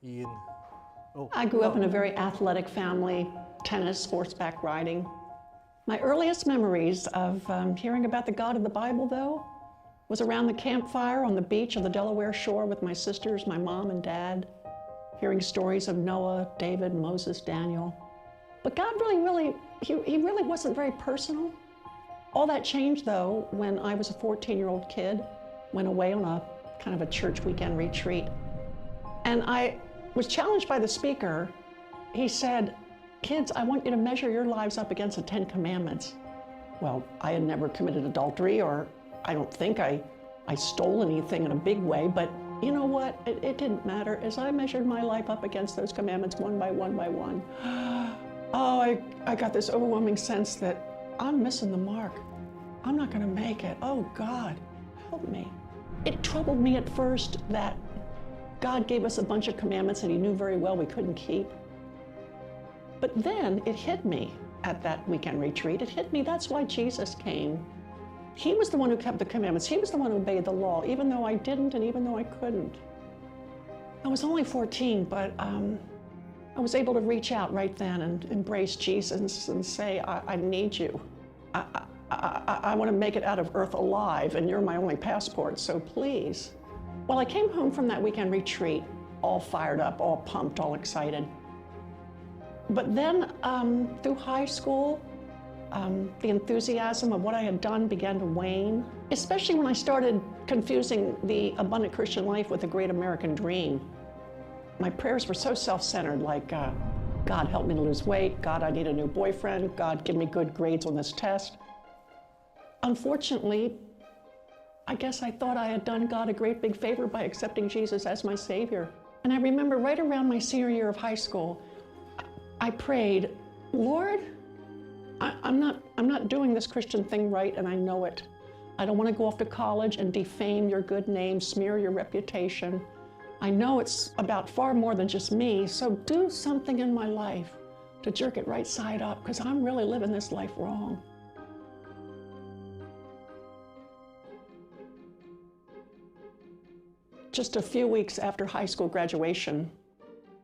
Un. Oh. I grew up in a very athletic family, tennis, horseback riding. My earliest memories of hearing about the God of the Bible, though, was around the campfire on the beach of the Delaware shore with my sisters, my mom and dad, hearing stories of Noah, David, Moses, Daniel. But God really, really, he really wasn't very personal. All that changed, though, when I was a 14-year-old kid, went away on a kind of a church weekend retreat. And I was challenged by the speaker. He said, "Kids, I want you to measure your lives up against the 10 Commandments." Well, I had never committed adultery, or I don't think I stole anything in a big way, but you know what? It didn't matter. As I measured my life up against those commandments one by one by one, oh, I got this overwhelming sense that I'm missing the mark. I'm not going to make it. Oh, God, help me. It troubled me at first that God gave us a bunch of commandments that he knew very well we couldn't keep. But then it hit me at that weekend retreat. It hit me, that's why Jesus came. He was the one who kept the commandments. He was the one who obeyed the law, even though I didn't and even though I couldn't. I was only 14, but I was able to reach out right then and embrace Jesus and say, I need you. I want to make it out of earth alive, and you're my only passport, so please. Well, I came home from that weekend retreat all fired up, all pumped, all excited. But then through high school, the enthusiasm of what I had done began to wane, especially when I started confusing the abundant Christian life with the great American dream. My prayers were so self-centered, like, God, help me to lose weight. God, I need a new boyfriend. God, give me good grades on this test. Unfortunately, I guess I thought I had done God a great big favor by accepting Jesus as my Savior. And I remember right around my senior year of high school, I prayed, Lord, I'm not doing this Christian thing right, and I know it. I don't want to go off to college and defame your good name, smear your reputation. I know it's about far more than just me, so do something in my life to jerk it right side up, because I'm really living this life wrong. Just a few weeks after high school graduation,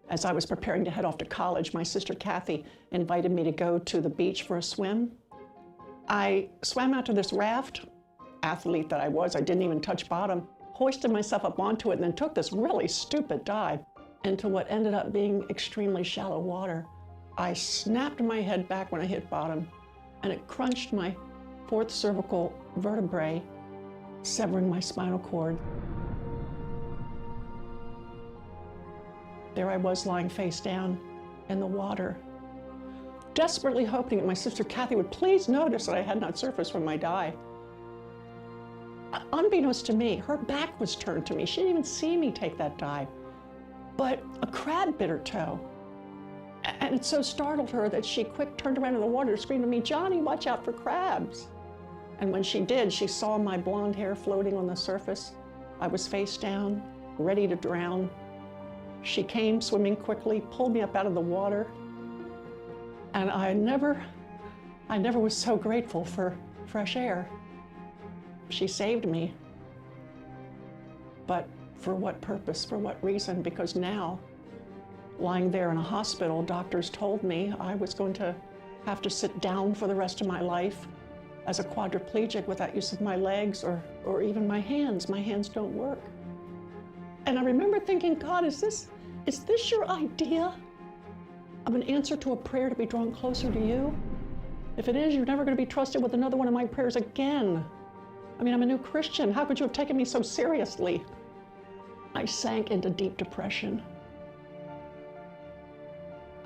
as I was preparing to head off to college, my sister Kathy invited me to go to the beach for a swim. I swam out to this raft, athlete that I was, I didn't even touch bottom, hoisted myself up onto it, and then took this really stupid dive into what ended up being extremely shallow water. I snapped my head back when I hit bottom, and it crunched my fourth cervical vertebrae, severing my spinal cord. There I was lying face down in the water, desperately hoping that my sister Kathy would please notice that I had not surfaced from my dive. Unbeknownst to me, her back was turned to me. She didn't even see me take that dive. But a crab bit her toe. And it so startled her that she quick turned around in the water and screamed to me, "Johnny, watch out for crabs." And when she did, she saw my blonde hair floating on the surface. I was face down, ready to drown. She came swimming quickly, pulled me up out of the water. And I never was so grateful for fresh air. She saved me. But for what purpose, for what reason? Because now, lying there in a hospital, doctors told me I was going to have to sit down for the rest of my life as a quadriplegic without use of my legs or even my hands. My hands don't work. And I remember thinking, God, is this your idea of an answer to a prayer to be drawn closer to you? If it is, you're never going to be trusted with another one of my prayers again. I mean, I'm a new Christian. How could you have taken me so seriously? I sank into deep depression.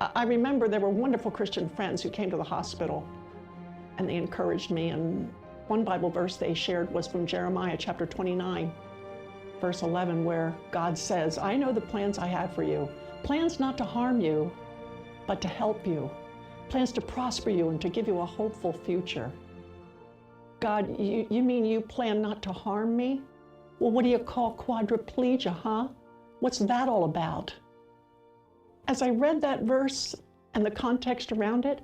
I remember there were wonderful Christian friends who came to the hospital, and they encouraged me. And one Bible verse they shared was from Jeremiah chapter 29, verse 11, where God says, "I know the plans I have for you, plans not to harm you, but to help you, plans to prosper you and to give you a hopeful future." God, you mean you plan not to harm me? Well, what do you call quadriplegia, huh? What's that all about? As I read that verse and the context around it,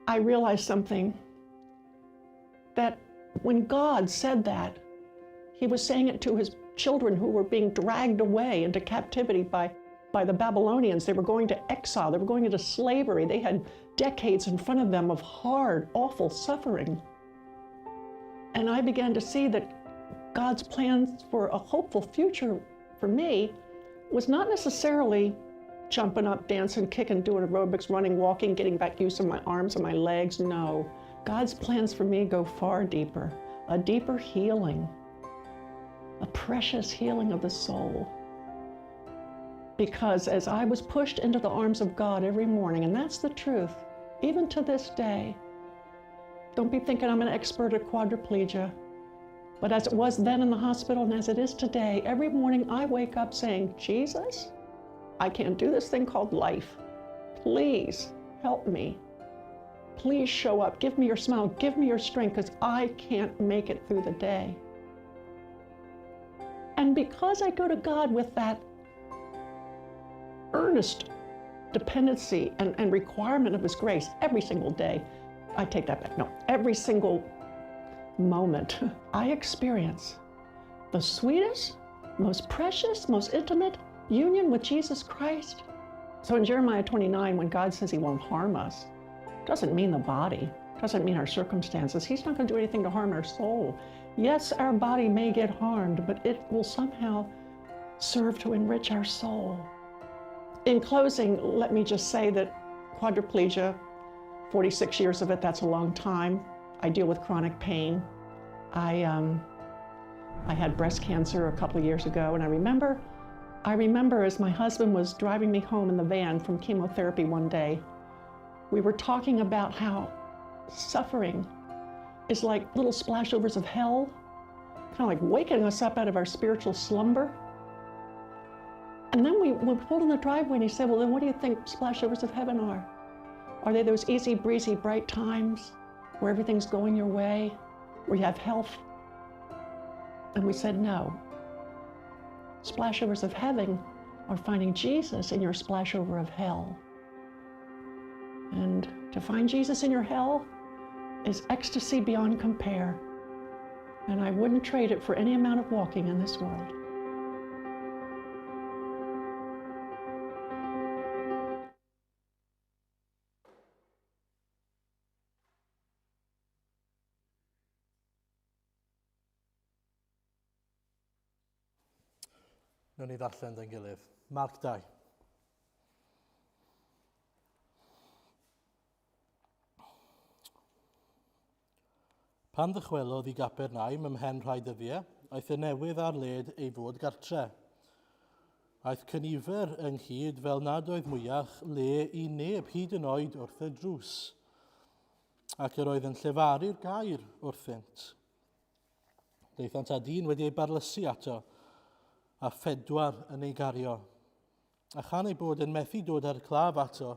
I realized something, that when God said that, he was saying it to his children who were being dragged away into captivity by by the Babylonians. They were going to exile. They were going into slavery. They had decades in front of them of hard, awful suffering. And I began to see that God's plans for a hopeful future for me was not necessarily jumping up, dancing, kicking, doing aerobics, running, walking, getting back use of my arms and my legs. No. God's plans for me go far deeper, a deeper healing, a precious healing of the soul. Because as I was pushed into the arms of God every morning, and that's the truth, even to this day, don't be thinking I'm an expert at quadriplegia. But as it was then in the hospital and as it is today, every morning I wake up saying, Jesus, I can't do this thing called life. Please help me. Please show up. Give me your smile. Give me your strength, because I can't make it through the day. And because I go to God with that earnest dependency and requirement of His grace every single day, I take that back. No, every single moment, I experience the sweetest, most precious, most intimate union with Jesus Christ. So in Jeremiah 29, when God says He won't harm us, doesn't mean the body, doesn't mean our circumstances. He's not going to do anything to harm our soul. Yes, our body may get harmed, but it will somehow serve to enrich our soul. In closing, let me just say that quadriplegia, 46 years of it, that's a long time. I deal with chronic pain. I had breast cancer a couple of years ago, and I remember as my husband was driving me home in the van from chemotherapy one day, we were talking about how suffering is like little splashovers of hell, kind of like waking us up out of our spiritual slumber. And then we pulled in the driveway and he said, well, then what do you think splashovers of heaven are? Are they those easy, breezy, bright times where everything's going your way, where you have health? And we said, no. Splashovers of heaven are finding Jesus in your splashover of hell. And to find Jesus in your hell is ecstasy beyond compare. And I wouldn't trade it for any amount of walking in this world. Nawn ni ddarllen 'da'n gilydd. Marc 2. Pan ddychwelodd i Gapernaum ymhen rhai dyddiau, aeth y newydd ar led ei fod gartre. Aeth cynifer ynghyd fel nad oedd mwyach le i neb hyd yn oed wrth y drws. Ac yr oedd yn llefaru'r gair wrthynt. Daethant â dyn wedi ei barlysu ato, a phedwar yn ei gario. A chan ei bod yn methu dod â'r claf ato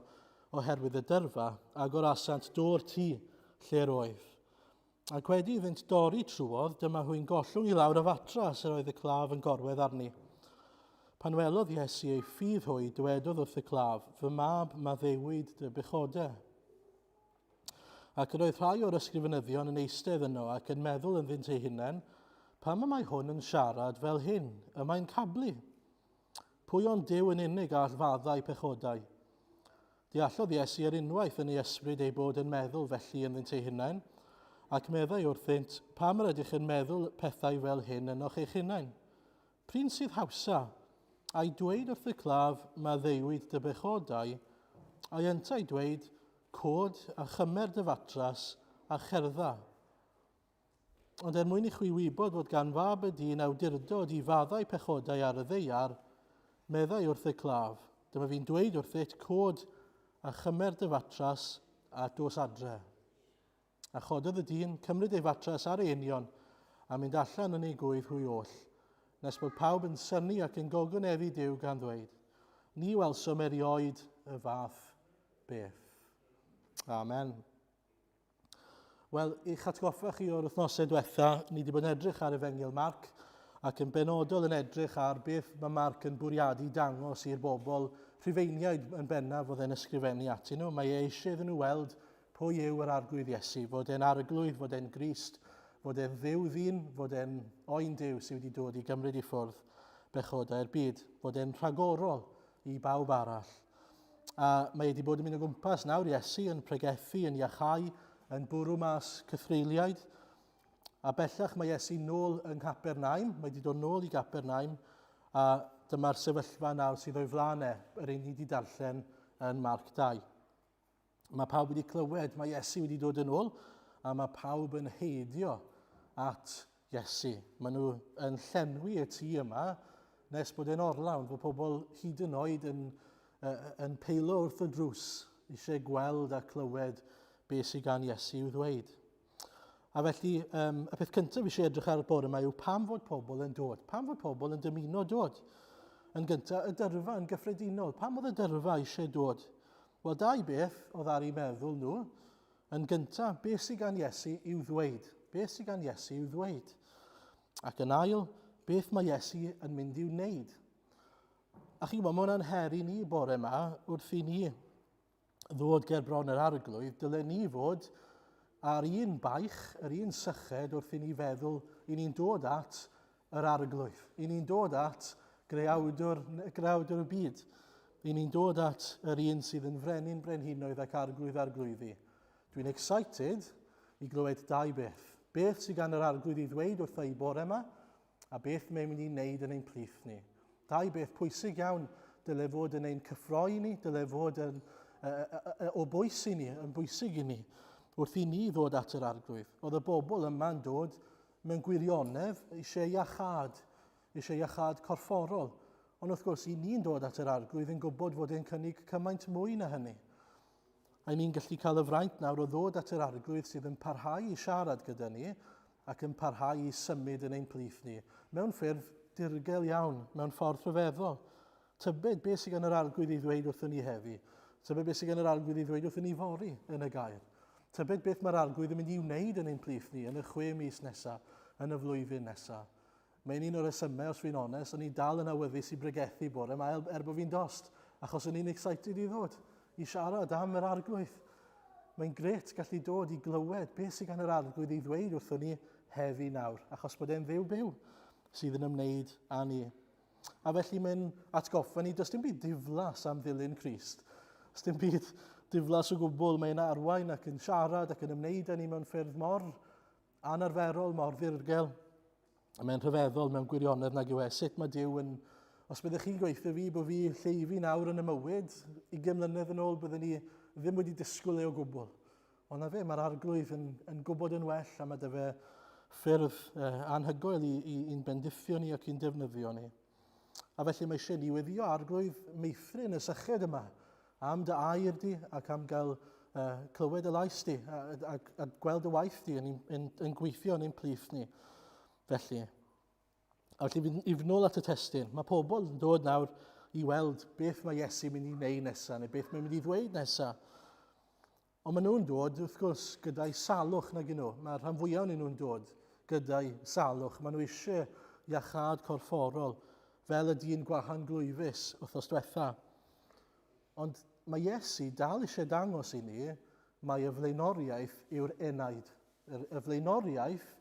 oherwydd y dyrfa, agorasant do'r tŷ lle'r oedd. Ac wedi iddynt dorri trwodd, dyma hwy'n gollwng i lawr y fatras yr oedd y claf yn gorwedd arni. Pan welodd Iesu ei ffydd hwy, dywedodd wrth y claf, Fy mab, maddeuwyd dy bechodau. Ac yr oedd rhai o'r ysgrifenyddion yn eistedd yno ac yn meddwl ynddynt eu hunain, Pam y mae hwn yn siarad fel hyn? Y mae'n cablu. Pwy ond Duw yn unig a all faddau pechodau? Deallodd Iesu ar unwaith yn ei ysbryd eu bod yn meddwl felly ynddynt eu hunain, ac meddai wrthynt, Pam yr ydych yn meddwl pethau fel hyn ynoch eich hunain? Prin sydd hawsa, ai dweud wrth y claf, Maddeuwyd dy bechodau, ai yntau dweud, Cod a chymer dy fatras a cherdda. Ond er mwyn i chwi wybod fod gan Fab y dyn awdurdod i faddau pechodau ar y ddaear, meddai wrth y claf, dyma fi'n dweud wrthyt, cod a chymer dy fatras a dos adre. A chododd y dyn, cymryd ei fatras ar ei union, a mynd allan yn ei gŵydd hwy oll, nes bod pawb yn synnu ac yn gogoneddu Duw gan ddweud, Ni welsom erioed y fath beth. Amen. Wel, i'ch atgoffa chi o'r wythnosau diwetha, ni wedi bod yn edrych ar Efengyl Marc, ac yn benodol yn edrych ar beth mae Marc yn bwriadu dangos i'r bobl Rhufeiniaid yn bennaf oedd e'n ysgrifennu atyn nhw. Mae e eisiau iddyn nhw weld pwy yw yr Arglwydd Iesu, fod e'n Arglwydd, fod e'n Grist, fod e'n Dduw ddyn, fod e'n oen Duw sydd wedi dod i gymryd i ffwrdd bechodau'r byd, fod e'n rhagorol. i bawb arall. A mae wedi bod yn mynd o gwmpas nawr, Iesu yn pregethu, yn iachau, yn bwrw mas cythreuliaid. A bellach mae Iesu nôl yng Nghapernaum, mae wedi dod nôl i Gapernaum, a dyma'r sefyllfa nawr sydd o'i flaen e, yr un ni wedi darllen yn Marc 2. Mae pawb wedi clywed, mae Iesu wedi dod yn ôl, a mae pawb yn heidio at Iesu. Maen nhw yn llenwi y tŷ yma nes bod e'n orlawn, fod pobl hyd yn oed yn, yn peilo wrth y drws, eisiau gweld a clywed beth sydd gan Iesu i'w ddweud. A felly, um, y peth cyntaf eisiau edrych ar y bore yma yw pam fod pobl yn dod? Pam fod pobl yn dymuno dod? Yn gyntaf, y dyrfa yn gyffredinol. Pam oedd y dyrfa eisiau dod? Wel, dau beth oedd ar eu meddwl nhw. Yn gyntaf, beth sydd gan Iesu i'w ddweud? Beth sydd gan Iesu i'w ddweud? Ac yn ail, beth mae Iesu yn mynd i'w wneud? A chi'n gwybod, mae hwnna'n her i ni bore yma wrth i ni ddod ger bron yr arglwydd, dylen ni fod ar un baich, yr un syched wrth i ni feddwl, i ni'n dod at yr arglwydd, i ni'n dod at greawdwr, greawdwr y byd, i ni'n dod at yr un sydd yn frenin brenhinoedd ac arglwydd arglwyddi. Dwi'n excited i glywed dau beth. Beth sydd gan yr arglwydd i ddweud wrtha i bore yma, a beth mae'n mynd i wneud yn ein plith ni. Dau beth pwysig iawn dyle fod yn ein cyffroi ni, dyle fod yn, o bwys i ni, yn bwysig i ni, wrth i ni ddod at yr arglwydd. Oedd y bobl yma'n dod mewn gwirionedd eisiau iachâd, eisiau iachâd corfforol. Ond wrth gwrs, i ni'n dod at yr arglwydd yn gwybod fod e'n cynnig cymaint mwy na hynny. A ni'n gallu cael y fraint nawr o ddod at yr Arglwydd sydd yn parhau i siarad gyda ni ac yn parhau i symud yn ein plith ni, mewn ffyrdd dirgel iawn, mewn ffordd rhyfeddol. Tybed beth sydd gan yr Arglwydd i ddweud wrthyn ni heddi. Tybed beth sydd gan yr Arglwydd i ddweud wrthyn ni fory yn y gair. Tybed beth mae'r Arglwydd yn mynd i wneud yn ein plith ni yn y chwe mis nesaf, yn y flwyddyn nesaf. Mae'n un o'r rhesymau, os fi'n onest, o'n i dal yn awyddus i bregethu bore yma, er, er bod fi'n dost, achos o'n i'n excited i ddod, i siarad am yr arglwydd. Mae'n gret gallu dod i glywed beth sydd gan yr arglwydd i ddweud wrthon ni heddi nawr, achos bod e'n ddiw byw sydd yn ymwneud â ni. A felly mae'n atgoffa ni, does dim byd diflas am ddilyn Crist. Does dim byd diflas o gwbl, mae'n arwain ac yn siarad ac yn ymwneud â ni mewn ffyrdd mor anarferol, mor ddirgel. A mae'n rhyfeddol mewn gwirionedd nag yw e. Sut mae Duw yn... Os byddech chi'n gweithio fi bod fi lle i fi nawr yn y mywyd, 20 mlynedd yn ôl byddwn ni ddim wedi disgwyl e o gwbl. Ond na fe, mae'r arglwydd yn, yn gwybod yn well a mae dy fe ffyrdd eh, anhygoel i'n i, i bendithio ni ac i'n defnyddio ni. A felly mae eisiau ni weddio arglwydd meithrin y syched yma am dy air di ac am gael uh, clywed y lais di a, a, a gweld y waith di yn, yn, yn gweithio yn ein plith ni. Felly, a felly i fynd nôl at y testun, mae pobl yn dod nawr i weld beth mae Iesu mynd i wneud nesaf neu beth mae'n mynd i ddweud nesaf. Ond maen nhw'n dod, wrth gwrs, gyda'i salwch nag nhw. Mae'r rhan fwyaf ohonyn nhw'n dod gyda'i salwch. Maen nhw eisiau iachâd corfforol, fel y dyn gwahan glwyfus wythnos diwetha. Ond mae Iesu dal eisiau dangos i ni mai y flaenoriaeth yw'r enaid. Y, y flaenoriaeth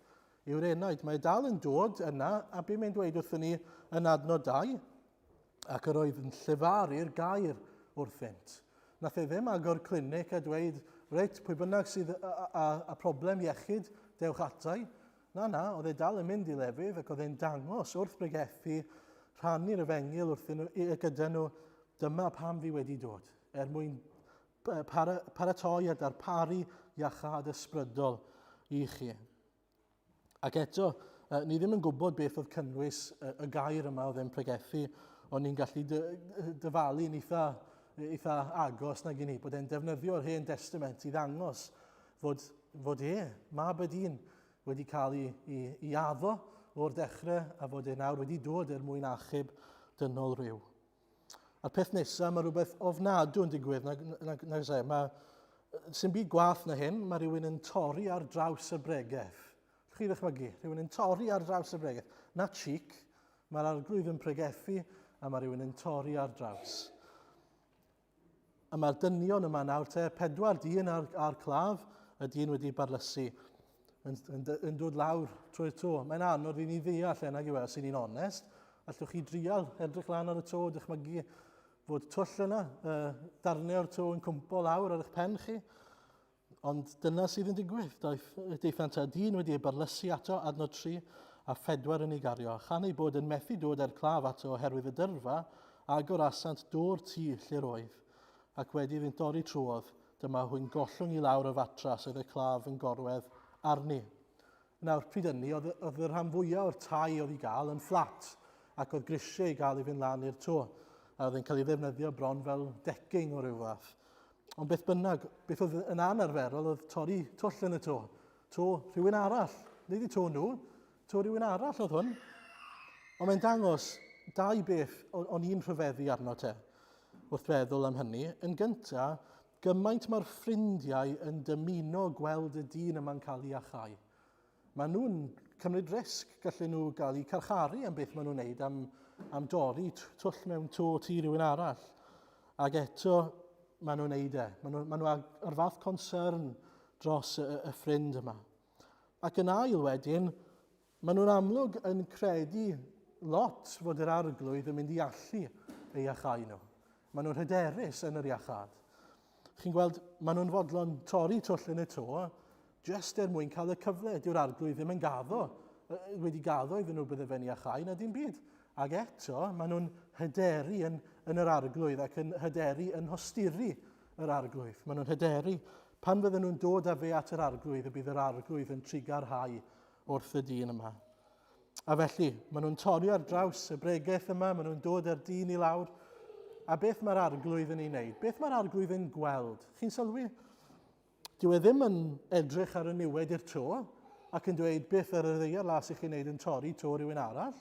yw'r enaid. Mae dal yn dod yna, a be mae'n dweud wrthyn ni yn adnod 2, ac yr oedd yn llefaru'r gair wrthynt. Nath e ddim agor clinic a dweud, reit, pwy bynnag sydd a, a, a problem iechyd, dewch atai. Na, na, oedd e dal yn mynd i lefydd ac oedd e'n dangos wrth bregethu, rhannu'r efengyl wrthyn nhw, gyda nhw, dyma pam fi wedi dod, er mwyn para, paratoi a darparu iachâd ysbrydol i chi. Ac eto, ni ddim yn gwybod beth oedd cynnwys y gair yma oedd e'n pregethu, ond ni'n gallu dyfalu yn eitha, eitha agos nag i ni, bod e'n defnyddio'r Hen Testament i ddangos fod, fod e, mab y dyn, wedi cael ei, ei, ei addo o'r dechrau a fod e nawr wedi dod er mwyn achub dynol rhyw. A'r peth nesaf, mae rhywbeth ofnadw yn digwydd, nag, nag, nag e, mae, sy'n byd gwath na hyn, mae rhywun yn torri ar draws y bregeth. Chi ddychmygu, rhywun yn torri ar draws y bregeth. Na cheek, mae'r arglwydd yn pregethu a mae rhywun yn torri ar draws. A mae'r dynion yma nawr te, pedwar dyn ar, ar claf, y dyn wedi barlysu, yn, yn, yn dod lawr trwy'r to. Mae'n anodd i ni ddeall e, nag yw e, os ni'n onest. Allwch chi drial edrych lan ar y to, dychmygu. fod twll yna, darnau o'r to yn cwmpo lawr ar eich pen chi. Ond dyna sydd yn digwydd. Daeth, daethant â dyn wedi ei barlysu ato, adnod 3, a phedwar yn ei gario. Chan ei bod yn methu dod â'r claf ato oherwydd y dyrfa, agorasant dôr tŷ lle'r oedd, ac wedi iddynt dorri trwodd, dyma hwy'n gollwng i lawr y fatras oedd y claf yn gorwedd arni. Nawr, pryd ynni, oedd, oedd y rhan fwyaf o'r tai oedd i gael yn fflat, ac oedd grisiau i gael i fynd lan i'r to, a oedd yn cael ei ddefnyddio bron fel decking o ryw fath. Ond beth bynnag, beth oedd yn anarferol oedd torri twll yn y to. To rhywun arall. Nid i to nhw, to rhywun arall oedd hwn. Ond mae'n dangos dau beth o'n i'n rhyfeddu arno te wrth feddwl am hynny. Yn gyntaf, gymaint mae'r ffrindiau yn dymuno gweld y dyn yma'n cael ei achau. Maen nhw'n cymryd risg, gallen nhw gael eu carcharu am beth maen nhw'n wneud, am, am dorri twll mewn to tŷ rhywun arall. Ac eto, maen nhw'n wneud e. Maen nhw, maen nhw ar, ar fath concern dros y, y ffrind yma. Ac yn ail wedyn, maen nhw'n amlwg yn credu lot fod yr arglwydd yn mynd i allu ei achau nhw. Maen nhw'n hyderus yn yr iachâd. Chi'n gweld, maen nhw'n fodlon torri twll yn y to, jyst er mwyn cael y cyfle. Dyw'r arglwydd ddim yn gaddo, wedi gaddo iddyn nhw bydde fe'n iachau na dim byd. Ac eto, maen nhw'n hyderu yn, yn yr arglwydd ac yn hyderu yn hosturi yr arglwydd. Maen nhw'n hyderu pan fydden nhw'n dod â fe at yr arglwydd y bydd yr arglwydd yn trugarhau wrth y dyn yma. A felly, maen nhw'n torri ar draws y bregeth yma, maen nhw'n dod â'r dyn i lawr. A beth mae'r arglwydd yn ei wneud? Beth mae'r arglwydd yn gweld? Chi'n sylwi? Dyw e ddim yn edrych ar y niwed i'r to ac yn dweud beth ar y ddeiar las i chi'n wneud yn torri to rhywun arall.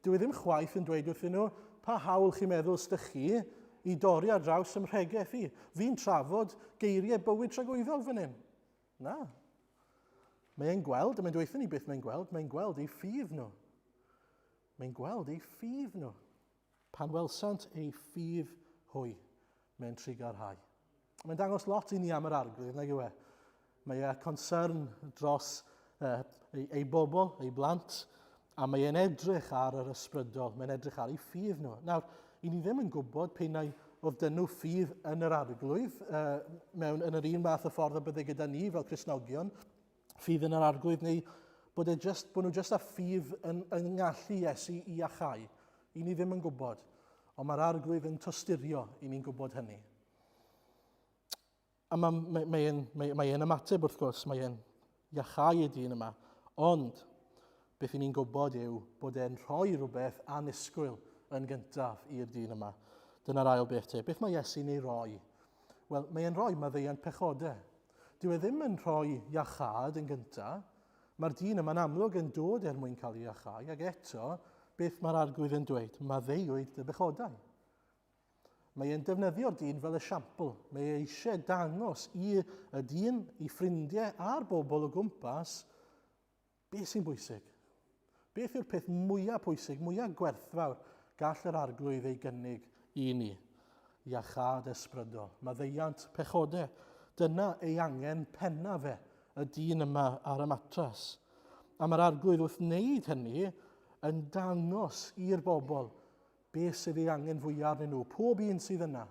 Dyw e ddim chwaith yn dweud wrthyn nhw pa hawl chi'n meddwl sdych chi i dorri ar draws ym mhregeth i. Fi'n trafod geiriau bywyd tragwyddol fan hyn. Na. Mae e'n gweld, a mae'n dweud ni beth mae'n gweld, mae'n gweld eu ffydd nhw. Mae'n gweld eu ffydd nhw. Pan welsant eu ffydd hwy, mae'n trugarhau. Mae'n dangos lot i ni am yr arglwydd, nag yw e? Mae e concern dros uh, ei, ei bobl, ei blant, a mae e'n edrych ar yr ysbrydol, mae'n edrych ar ei ffydd nhw. Nawr, i ni ddim yn gwybod pe nai oedd dyn nhw ffydd yn yr arglwydd, uh, mewn yn yr un math o ffordd y bydde gyda ni fel Cristnogion, ffydd yn yr arglwydd, neu bod, e just, bod nhw just â ffydd yn, yn ngallu Iesu i achau. I ni ddim yn gwybod, ond mae'r arglwydd yn tosturio i ni'n gwybod hynny. A mae, mae, mae, e'n, mae, mae e'n ymateb wrth gwrs, mae e'n iachau y dyn yma. Ond, beth i ni'n gwybod yw bod e'n rhoi rhywbeth annisgwyl yn gyntaf i'r dyn yma. Dyna'r ail beth te. Beth mae Iesu'n ei roi? Wel, mae e'n rhoi maddeuant pechodau. Dyw e ddim yn rhoi iachâd yn gyntaf. Mae'r dyn yma'n amlwg yn dod er mwyn cael ei iachau, ac eto, beth mae'r arglwydd yn dweud? Maddeuwyd dy bechodau. Mae e'n defnyddio'r dyn fel esiampl. Mae e eisiau dangos i y dyn, i ffrindiau a'r bobl o gwmpas beth sy'n bwysig. Beth yw'r peth mwyaf pwysig, mwyaf gwerthfawr gall yr arglwydd ei gynnig i ni? Iachâd ysbrydol, maddeuant pechodau. Dyna ei angen pennaf fe, y dyn yma ar y matras. A mae'r arglwydd wrth wneud hynny yn dangos i'r bobl Beth sydd ei angen fwyaf arnyn nhw, pob un sydd yna.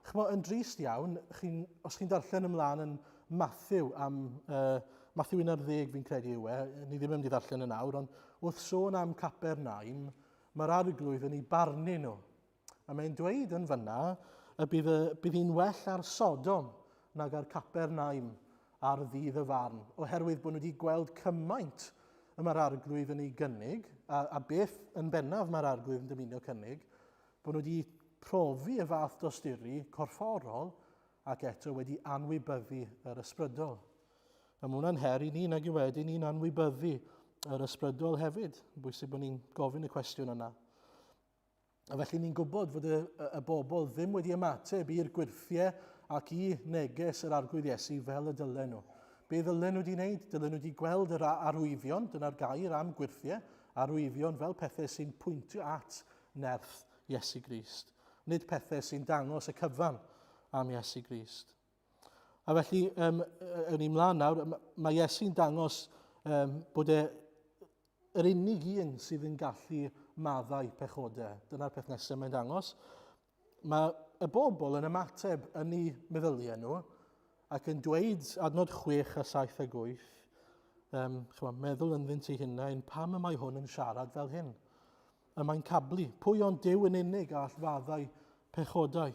Chmo, yn drist iawn, chi os chi'n darllen ymlaen yn Matthew am, uh, Matthew 11 fi'n credu yw e, ni ddim yn mynd i ddarllen yn awr, ond wrth sôn am Capernaum, mae'r arglwydd yn ei barnu nhw. A mae'n dweud yn fyna y bydd, y, bydd hi'n well ar Sodom nag ar Capernaum ar ddydd y farn, oherwydd bod nhw wedi gweld cymaint y mae'r arglwydd yn ei gynnig, a, a beth yn bennaf mae'r arglwydd yn dymuno cynnig, bod nhw wedi profi y fath dosturi corfforol ac eto wedi anwybyddu yr ysbrydol. A mae hwnna'n her i ni, nag yw wedi ni'n anwybyddu yr ysbrydol hefyd. Bwysig bod ni'n gofyn y cwestiwn yna. A felly ni'n gwybod fod y, y bobl ddim wedi ymateb i'r gwyrthiau ac i neges yr Arglwydd Iesu fel y dylen nhw. Be ddylen nhw wedi wneud? Dylen nhw wedi gweld yr arwyddion, dyna'r gair am gwyrthiau, arwyddion fel pethau sy'n pwyntio at nerth Iesu Grist. Nid pethau sy'n dangos y cyfan am Iesu Grist. A felly, um, yn ni mlaen nawr, mae Iesu'n dangos um, bod e yr unig un sydd yn gallu maddau pechodau. Dyna'r peth nesaf mae'n dangos. mae y bobl yn ymateb yn eu meddyliau nhw ac yn dweud adnod 6 a 7 a 8, um, chymod, meddwl ynddynt eu hunain, pam y mae hwn yn siarad fel hyn? Y mae'n cablu, pwy ond Duw yn unig a all faddau pechodau?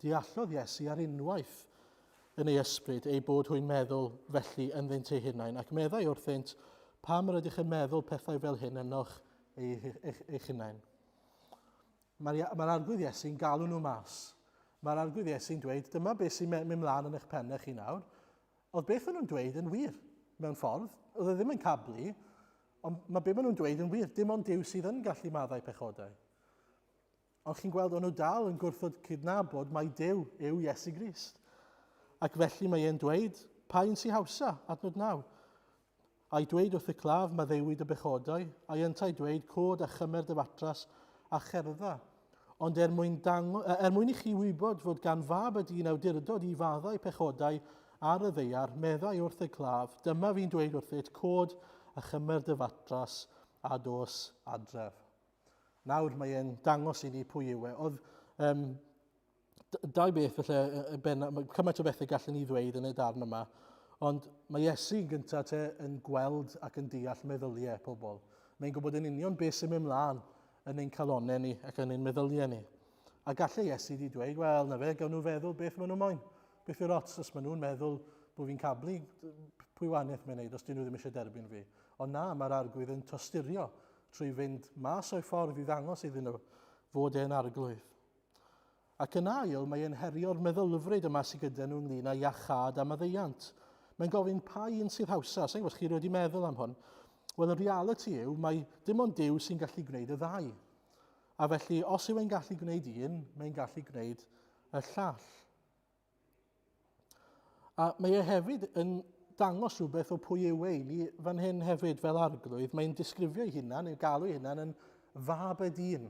Deallodd Iesu ar unwaith yn ei ysbryd eu bod hwy'n meddwl felly ynddynt eu hunain, ac meddai wrthynt, Pam yr ydych yn meddwl pethau fel hyn ynoch eich, eich, eich hunain? Mae'r mae arglwydd Iesu'n galw nhw mas. Mae'r arglwydd Iesu'n dweud, dyma beth sy'n mynd mlaen yn eich pennau chi nawr. Oedd beth o'n nhw'n dweud yn wir, mewn ffordd. Oedd e ddim yn cablu, ond mae beth maen nhw'n dweud yn wir. Dim ond Duw sydd yn gallu maddau pechodau. Ond chi'n gweld, o'n nhw dal yn gwrthod cydnabod mai Duw yw Iesu Grist. Ac felly mae e'n dweud, pa un sy'n hawsa, adnod 9. A'i dweud wrth y claf, maddeuwyd y bechodau, a'i yntau dweud, cod a chymer dy fatras a cherdda. Ond er mwyn, dango, er mwyn i chi wybod fod gan fab y dyn awdurdod i faddau pechodau ar y ddeiar, meddai wrth y claf, dyma fi'n dweud wrthyt, cod a chymer dy fatras a dos adref. Nawr mae e'n dangos i ni pwy yw e. Oedd um, dau beth felly, ben, cymaint o bethau gallwn ni ddweud yn y darn yma, ond mae Iesu yn gyntaf te yn gweld ac yn deall meddyliau pobl. Mae'n gwybod yn union beth sy'n mynd mlaen yn ein calonau ni ac yn ein meddyliau ni. A gallai Iesu di dweud, wel, na fe, gawn nhw feddwl beth maen nhw moyn. Beth yw'r ots os maen nhw'n meddwl bod fi'n cablu, pwy waniaeth mae'n neud os dyn nhw ddim eisiau derbyn fi. Ond na, mae'r arglwydd yn tosturio trwy fynd mas o'i ffordd i ddangos iddyn nhw fod e'n arglwydd. Ac yn ail, mae e'n herio'r meddylfryd yma sydd gyda nhw ynglyn â iachâd a maddeuant. Mae'n gofyn pa un sydd hawsa. Sa'n gwybod os chi wedi meddwl am hwn. Wel, y realiti yw, mae dim ond Duw sy'n gallu gwneud y ddau. A felly, os yw e'n gallu gwneud un, mae'n gallu gwneud y llall. A mae e hefyd yn dangos rhywbeth o pwy yw e i ni fan hyn hefyd fel arglwydd. Mae'n disgrifio ei hunan, neu galw ei hunan yn fab y dyn.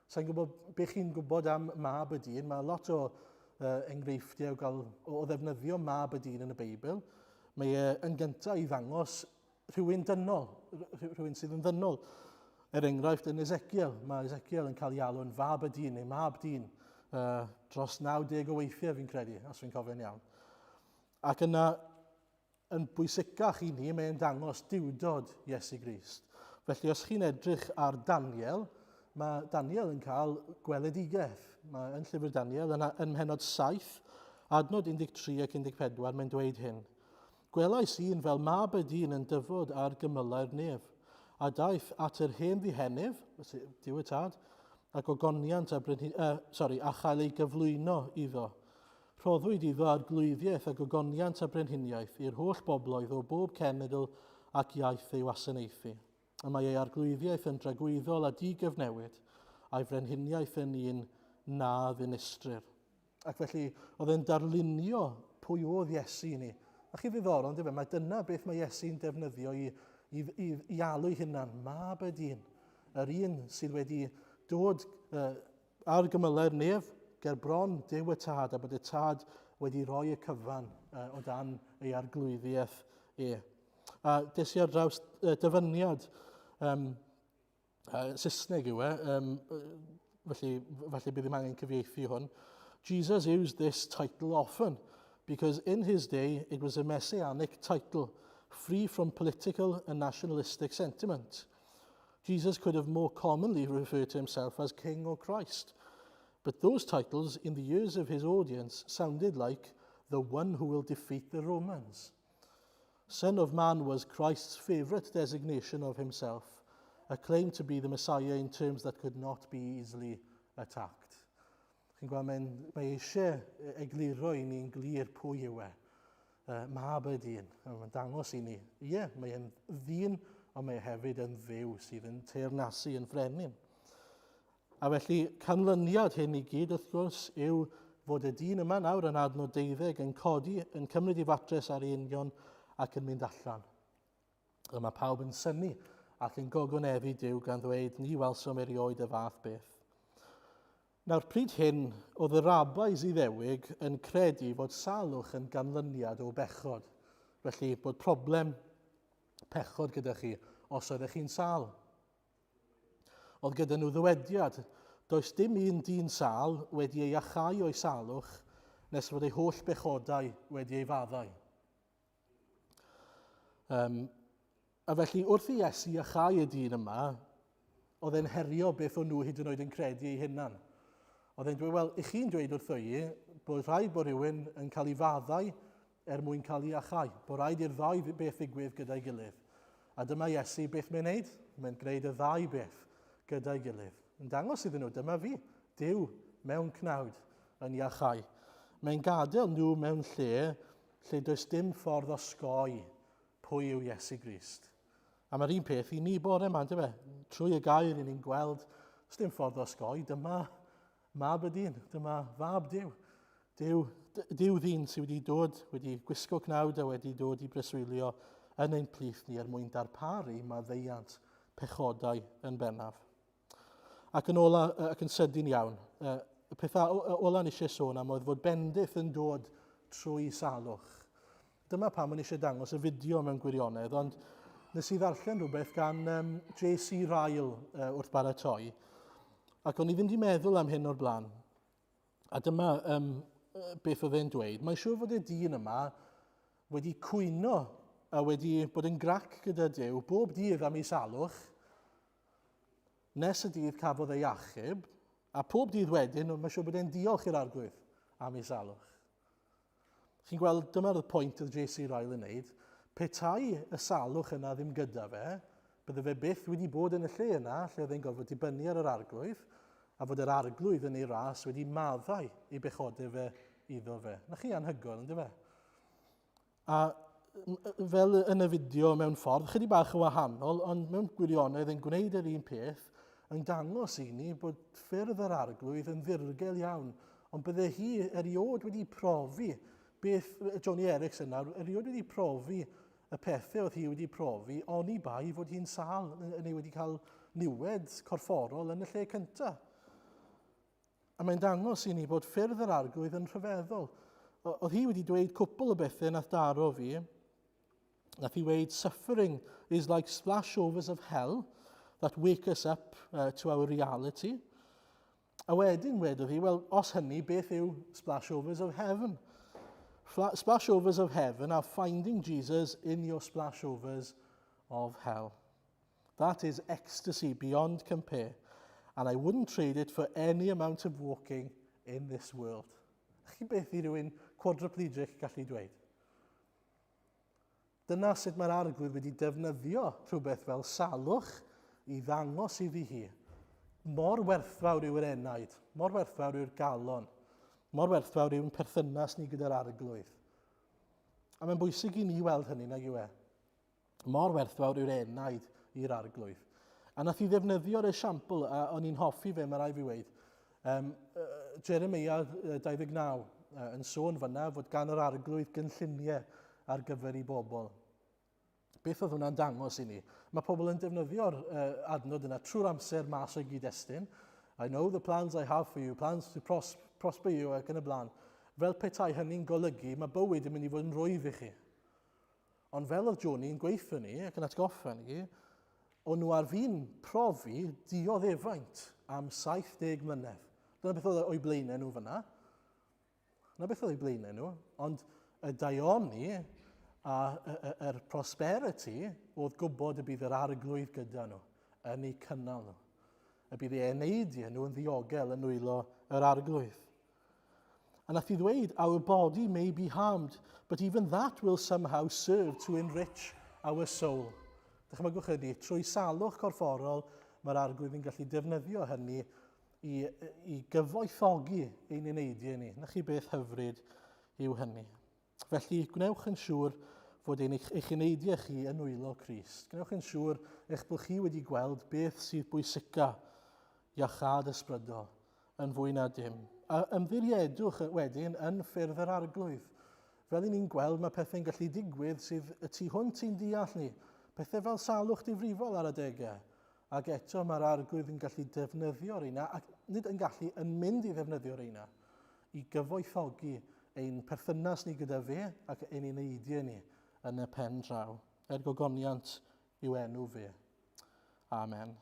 Sa'n gwybod beth chi'n gwybod am mab y dyn. Mae lot o uh, enghreifftiau o, gael, o ddefnyddio mab y dyn yn y Beibl. Mae e yn gyntaf i ddangos rhywun dynol, rhywun sydd yn ddynol. Er enghraifft, yn Ezekiel, mae Ezekiel yn cael ei alw'n fab y dyn neu mab dyn uh, dros 90 o weithiau fi'n credu, os fi'n cofio'n iawn. Ac yna, yn bwysicach i ni, mae'n dangos diwdod Iesu Grist. Felly, os chi'n edrych ar Daniel, mae Daniel yn cael gweledigaeth. Mae yn llyfr Daniel, yn, yn mhenod 7, adnod 13 ac 14, mae'n dweud hyn. Gwelais un fel mab y dyn yn dyfod ar gymylau'r nef, a daeth at yr hen ddihenydd, Duw y Tad, ac ogoniant a, brenhin, uh, sorry, a chael ei gyflwyno iddo. Rhoddwyd iddo arglwyddiaeth ac ogoniant a brenhiniaeth i'r holl bobloedd o bob cenedl ac iaith ei wasanaethu. Y mae ei arglwyddiaeth yn dragwyddol a digyfnewid, a'i frenhiniaeth yn un na ddinistrir. Ac felly, oedd e'n darlunio pwy oedd Iesu i ni. A chi ddiddorol, on'd yw e? Mae dyna beth mae Iesu'n defnyddio i, i, i, i alw ei hunan, mab y dyn. Yr un sydd wedi dod uh, ar gymylau'r nef, ger bron Duw y Tad, a bod y Tad wedi rhoi y cyfan uh, o dan ei arglwyddiaeth e. A des i ar draws uh, dyfyniad um, Saesneg yw e, um, felly falle bydd ddim angen cyfieithu hwn. Jesus used this title often because in his day it was a messianic title, free from political and nationalistic sentiment. Jesus could have more commonly referred to himself as King or Christ, but those titles in the ears of his audience sounded like the one who will defeat the Romans. Son of Man was Christ's favourite designation of himself, a claim to be the Messiah in terms that could not be easily attacked. Chi'n gweld, mae'n mae eisiau egluro i ni'n glir pwy yw e. Uh, mab y dyn. Mae'n dangos i ni, ie, mae e'n ddyn, ond mae e hefyd yn dduw sydd yn teyrnasu yn frenin. A felly, canlyniad hyn i gyd, wrth gwrs, yw fod y dyn yma nawr yn adnod deuddeg yn codi, yn cymryd ei fatres ar ei union ac yn mynd allan. A mae pawb yn synnu ac yn gogoneddu Duw gan ddweud, ni welsom erioed y fath beth. Nawr, pryd hyn, oedd y rabbis Iddewig yn credu fod salwch yn ganlyniad o bechod. Felly, bod problem pechod gyda chi os oeddech chi'n sâl. Oedd gyda nhw ddywediad, Does dim un dyn sâl wedi ei iachau o'i salwch nes fod ei holl bechodau wedi ei faddau. Um, a felly, wrth i Iesu iachau y dyn yma, oedd e'n herio beth o'n nhw hyd yn oed yn credu ei hunan. Oedd e'n dweud, wel, i chi'n dweud wrtho i bod rhaid bod rhywun yn cael ei faddau er mwyn cael ei iachau, bod rhaid i'r ddau beth ddigwydd gyda'i gilydd. A dyma Iesu beth mae'n neud? Mae'n gwneud y ddau beth gyda'i gilydd. Yn dangos iddyn nhw, dyma fi, Duw mewn cnawd yn iachau. Mae'n gadael nhw mewn lle lle does dim ffordd osgoi pwy yw Iesu Grist. A mae'r un peth i ni bore yma, yndyfe? Trwy y gair i ni'n gweld, does dim ffordd osgoi, dyma mab y dyn, dyma fab Duw. Duw, Duw ddyn sydd wedi dod, wedi gwisgo cnawd a wedi dod i breswylio yn ein plith ni er mwyn darparu maddeuant pechodau yn bennaf. Ac yn ola, ac yn sydyn iawn, y pethau ola ni eisiau sôn am oedd fod bendith yn dod trwy salwch. Dyma pam o'n eisiau dangos y fideo mewn gwirionedd, ond nes i ddarllen rhywbeth gan um, J.C. Ryle wrth baratoi, ac o'n i ddim wedi meddwl am hyn o'r blaen. A dyma um, beth oedd e'n dweud. Mae'n siŵr fod y dyn yma wedi cwyno a wedi bod yn grac gyda Duw bob dydd am ei salwch, nes y dydd cafodd ei achub, a pob dydd wedyn, mae'n siŵr bod e'n diolch i'r arglwydd am ei salwch. Chi'n gweld, dyma'r pwynt oedd J.C. Ryle yn neud. Petai y salwch yna ddim gyda fe, bydde fe byth wedi bod yn y lle yna lle oedd e'n gorfod dibynnu ar yr arglwydd, a fod yr arglwydd yn ei ras wedi maddau ei bechodau fe iddo fe. Na chi anhygoel, ynddo fe? A fel yn y fideo mewn ffordd, chydig bach yn wahanol, ond mewn gwirionedd yn gwneud yr un peth, yn dangos i ni bod ffyrdd yr arglwydd yn ddirgel iawn, ond bydde hi eriod wedi profi beth Johnny Erickson nawr, eriod wedi profi y pethau oedd hi wedi profi, oni bai fod hi'n sâl neu wedi cael niwed corfforol yn y lle cyntaf. A mae'n dangos i ni bod ffyrdd yr arglwydd yn rhyfeddol. Oedd hi wedi dweud cwpl o bethau nath daro fi. Nath hi weud, suffering is like splashovers of hell that wake us up to our reality. A wedyn wedodd hi, wel, os hynny, beth yw splashovers of heaven? Splashovers of heaven are finding Jesus in your splashovers of hell. That is ecstasy beyond compare, and I wouldn't trade it for any amount of walking in this world. Chi beth i rywun quadriplegic gallu dweud? Dyna sut mae'r arglwydd wedi defnyddio rhywbeth fel salwch i ddangos iddi hi mor werthfawr yw'r enaid, mor werthfawr yw'r galon, mor werthfawr yw'n perthynas ni gyda'r arglwydd. A mae'n bwysig i ni weld hynny, nag yw e? Mor werthfawr yw'r enaid i'r arglwydd. A nath i ddefnyddio'r esiampl, a o'n i'n hoffi fe, mae rai fi weid, um, Jeremiah 29 yn sôn fyna fod gan yr arglwydd gynlluniau ar gyfer ei bobl. Beth oedd hwnna'n dangos i ni? Mae pobl yn defnyddio'r uh, adnod yna trwy'r amser mas o'i gyd-destun. I know the plans I have for you, plans to pros prosper you ac yn y blaen. Fel petai hynny'n golygu, mae bywyd yn mynd i fod yn rwydd i chi. Ond fel oedd Joni yn gweithio ni ac yn atgoffa ni, o'n nhw ar fin profi dioddefaint am 70 mlynedd. Dyna beth oedd o'i blaenau nhw fyna. Dyna beth oedd o'i blaenau nhw. Ond y daioni a yr prosperity oedd gwybod y bydd yr arglwydd gyda nhw yn eu cynnal nhw. Y bydd eu eneidiau nhw yn ddiogel yn nwylo yr arglwydd. A nath i ddweud, our body may be harmed, but even that will somehow serve to enrich our soul. Dychmygwch hynny, trwy salwch corfforol, mae'r arglwydd yn gallu defnyddio hynny i, i gyfoethogi ein eneidiau ni. Na chi beth hyfryd yw hynny. Felly, gwnewch yn siŵr fod ein, eich eneidiau chi yn nwylo Crist. Gwnewch yn siŵr eich bod chi wedi gweld beth sydd bwysica iachâd ysbrydol yn fwy na dim. A ymddiriedwch wedyn yn ffyrdd yr arglwydd. Fel i ni'n gweld, mae pethau'n gallu digwydd sydd y tu hwnt i'n deall ni. Pethau fel salwch difrifol ar adegau. Ac eto mae'r arglwydd yn gallu defnyddio'r reina, ac nid yn gallu, yn mynd i ddefnyddio'r reina, i gyfoethogi ein perthynas ni gyda fe ac ein eneidiau ni yn y pen draw. Er gogoniant i'w enw fe. Amen.